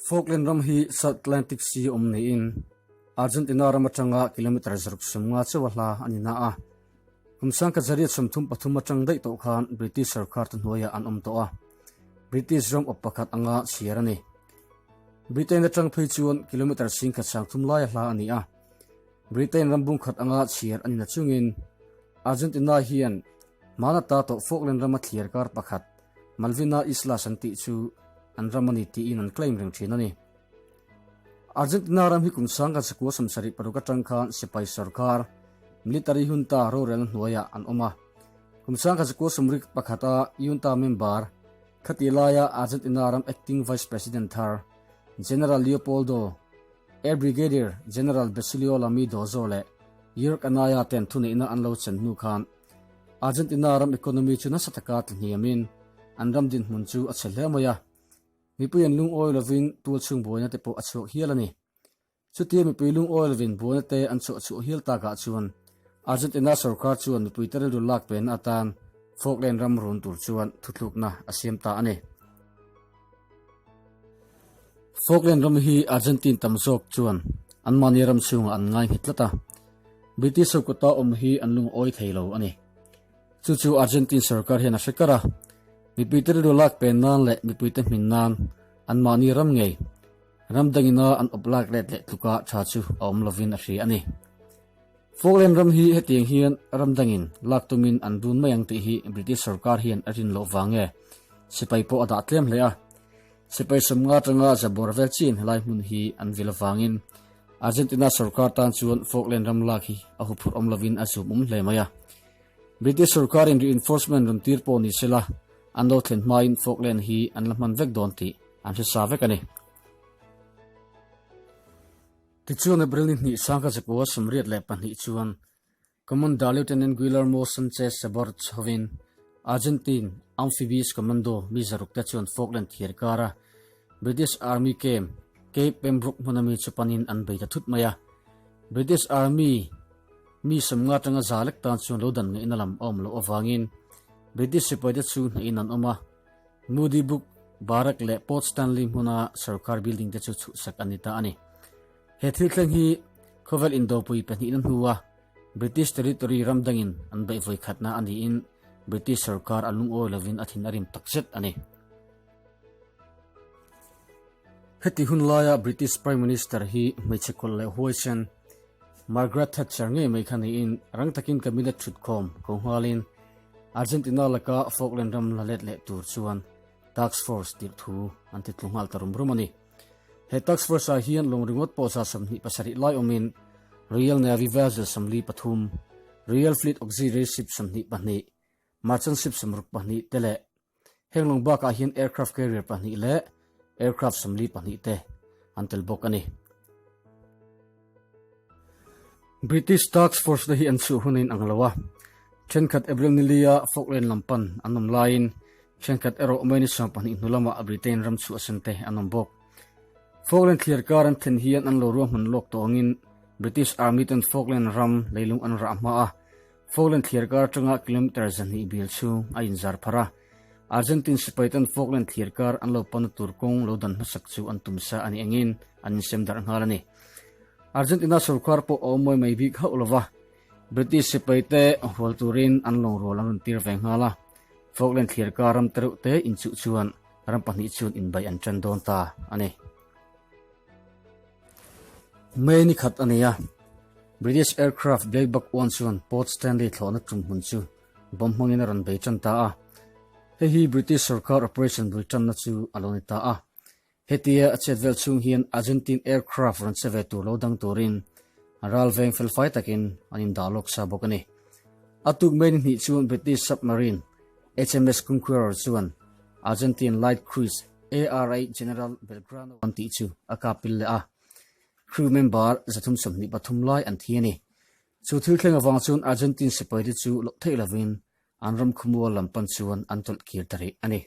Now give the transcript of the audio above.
Falkland ram hi South Atlantic Sea a awm niin Argentina ram atanga kilometre 150 chauh a hla a ni na a. Kum sangkhat zariat 33 atang daih tawh khan British sarkar te hnuaiah an awm tawh a, British ram awp pakhat anga chhiar a ni. Britain atang phei chuan kilometre 1030 lai a hla a ni a. Britain ram bungkhat anga chhiar a ni na chungin Argentina hian hmana ta tawh Falkland rama thliar kar pakhat Malvina Islas an tih chu an ram a ni tiin an claim reng thin a ni. Argentina ram hi kum sangkhat sakua 76 atang khan sipai sarkar, military junta rorelna hnuaiah an awm a. Kum sangkhat sakua 71 a junta member khati laia Argentina ram acting vice president thar General Leopoldo Air Brigadier General Basilio Lami Dozo leh Jurg Anaya ten thuneihna an lo chen hnu khan Argentina ram economy chu nasa taka tlahniamin an ram dinhmun chu a chhe hle mai a. Mipui an lungawi lovin tual chhung buaina te pawh a chhuak hial a ni. Chutia mipui lungawi lovin buaina te an chhuah chhuah hial takah chuan Argentina sorkar chuan mipui te rilru lak penna atan Falkland ram run tur chuan thuthlukna a siam ta a ni. Falkland ram hi Argentine tam zawk chuan anmahni ram chhungah an ngai nghet tlat a, British ho kuta awm hi an lungawi thei lo a ni. Chu chu Argentine sorkar hian a hre kar a, mipuite rilru lak pen nan leh mipuite hmin nan anmahni ram ngei ram dangina an awp lak let leh tluka tha chu a awm lovin a hria a ni. Falkland ram hi hetiang hian ram dangin lak tumin an dun mai ang tih hi British sorkar hian a rin loh vang nge sipai pawh a dah tlem hle a. Sipai 50 atanga zabawr vel chin helai hmun hi an vil avangin Argentina sorkar tan chuan Falkland ram lak hi a huphurh awm lovin a zum awm hle mai a. British sorkarin reinforcement rawn tir pawh ni sela an lo thlen hmain Falkland hi an la hman vek dawn tih an hre sa vek a ni. Tichuan April ni hnih sangkhat zakua 82 chuan Commander Lieutenant Guillermo Sanchez Sabor chhovin Argentine Amphibious Commando mi 600 te chuan Falkland thiar kara British Army Camp, Cape Pembroke hmuna mi chu panin an bei ta thut mai a. British Army mi 50 atanga za lek tan chuan lo dan ngaihna lam a awm loh avangin British sipai te chu hnahin an awm a. Moody Book, Barrack leh Port Stanley hmuna sarkar building te chu chhuhsak an ni ta a ni. He thil thleng hi khawvel indopui pahnihna hnua British territory ram dangin an beih vawi khatna a niin British sarkar a lungawi lovin a thin a rim takzet a ni. Heti hun laia British Prime Minister hi hmeichhe kawlh leh huaisen Margaret Thatcher ngei mai kha niin rang takin cabinet thutkhawm ko nghalin Argentina laka Falkland ram la let leh tur chuan Task Force tirh thu an ti tlu nghal ta rum rum a ni. He Task Force ah hian lawng ringawt pawh 27 lai awmin Royal Navy vessel 43, Royal Fleet Auxiliary Ship 22, Merchant Ship 62 te leh heng lawng bakah hian aircraft carrier pahnih leh aircraft 42 te an tel bawk a ni. British Task Force te hi an chhuh hun a inang lo a, thenkhat April ni lia Falkland lam pan an awm laiin thenkhat erawh May ni 20 hnu lamah Britain ram chhuah sen te an awm bawk. Falkland thliar kar an thlen hian an lo ruahman lawk tawh angin British Army ten Falkland ram leilung an rah hma a, Falkland thliar kar atanga kilometre 200 bil chhung a inzar phar a. Argentine sipai ten Falkland thliar kar an lo panna tur kawng lo dan hmasak chu an tum sa a ni engin an insem darh nghal a ni. Argentina sorkar pawh a awm mawi mai bik hauh lova, British sipai te hual turin an lawng rual an rawn tir ve nghal a. Falkland thliar kar ram te reuh te inchuh chuan ram pahnih chuan inbaih an tan dawn ta a ni. May ni khat a ni a, British aircraft Black Buck 1 chuan Port Stanley thlawhna tum hmun chu bomb hmangin a rawn bei tan ta a. Hei hi British sorkar operation bul tanna chu a lo ni ta a. Hetia a chet vel chhung hian Argentine aircraft rawn che ve tur lo dang turin ral veng felfai takin an indah lawk sa bawk a ni. A tuk May ni hnih chuan British submarine HMS Conqueror chuan Argentine light cruise ARA General Belgrano an tih chu a kap pil leh a, crew member 323 lai an thi a ni. Chu thil thleng avang chuan Argentine sipaite chu loh theih lovin an ram khawmual lam pan chuan an tawlh kir ta rih a ni.